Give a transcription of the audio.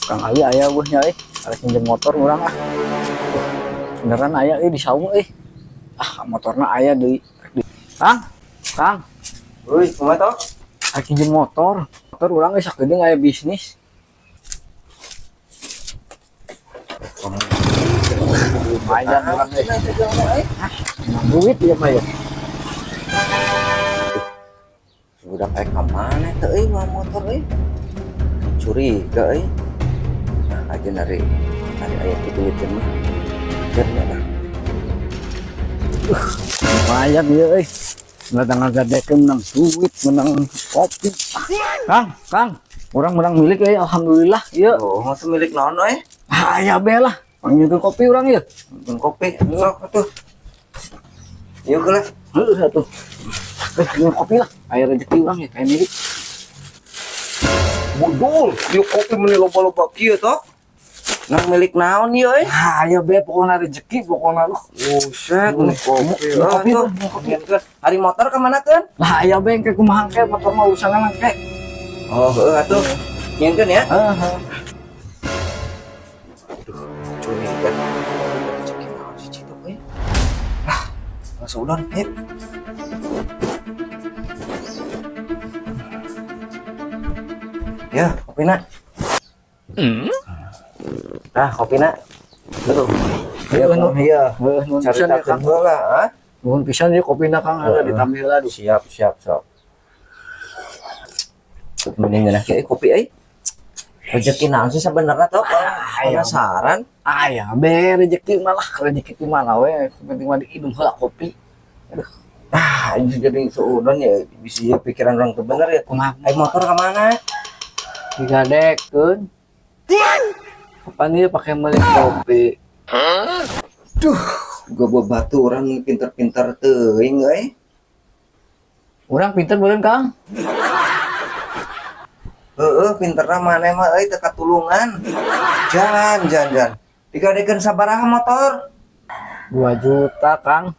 Kang Ali aya euweuh nya euy. Arek minjem motor urang ah. Beneran aya euy di saung euy. Ah, motorna aya deui. Kang, Kang, Woi, kumaha toh? Arek minjem motor. Motor urang euy sakedeung aya bisnis. Lumayan urang euy. Menang duit ya Pak ya. Budak aya ka mana teh euy mawa motor euy? Curiga euy. Nah, aja nari nari aya kitu duitkeun mah. Keun lah. Lumayan ya euy. Datang ngagadekeun menang duit, menang kopi. Kang, Kang, urang menang milik euy, alhamdulillah ieu. Oh, masa milik naon euy? Ah, aya be lah. Panggilkeun kopi urang ieu. Nonton kopi. Sok atuh. Yuk lah. Heuh atuh. Eh, minum kopi lah. Aya rezeki urang ya kayak milik. Budul, yuk kopi meni loba-loba kieu toh. Nang milik naon ieu euy? Ah, aya be pokona rezeki pokona lu. Buset, meni kopi. Minum kopi, Atuh. minum kopi. Hari motor ka mana keun? Lah aya be engke kumaha engke motor mah urusanan engke. Oh, heuh atuh. Nyieunkeun ya. Heeh. Aduh, curiga. Rezeki naon sih Cito euy? Lah, langsung udah yuk. Ya, kopi nak. Nah, kopi nak. Tuh. Iya, Nuhun. iya. Heuh, nuhun pisan ya Caritakeun Kang. heula, ah. Nuhun pisan ieu kopina Kang, ada Heeh. ditambah heula duh. Siap, siap, sok. Mending ngeunah kieu kopi euy. Rezeki naon sih sebenarnya tuh? Ah, iya. Penasaran. Aya be rezeki malah rezeki ti mana we, penting mah diinum heula kopi. Aduh, Ah, ini jadi suudon ya, bisa pikiran orang tuh bener ya. Kumaha Ayo motor ke mana? Digadekeun. Kapan dia pakai meuli kopi? Duh, gua bawa batu orang pinter-pinter teuing euy. Urang pinter beureun Kang. Heeh, pinterna maneh mah euy teu katulungan. Jan, jan, jan. Digadekeun sabaraha motor? 2 juta Kang.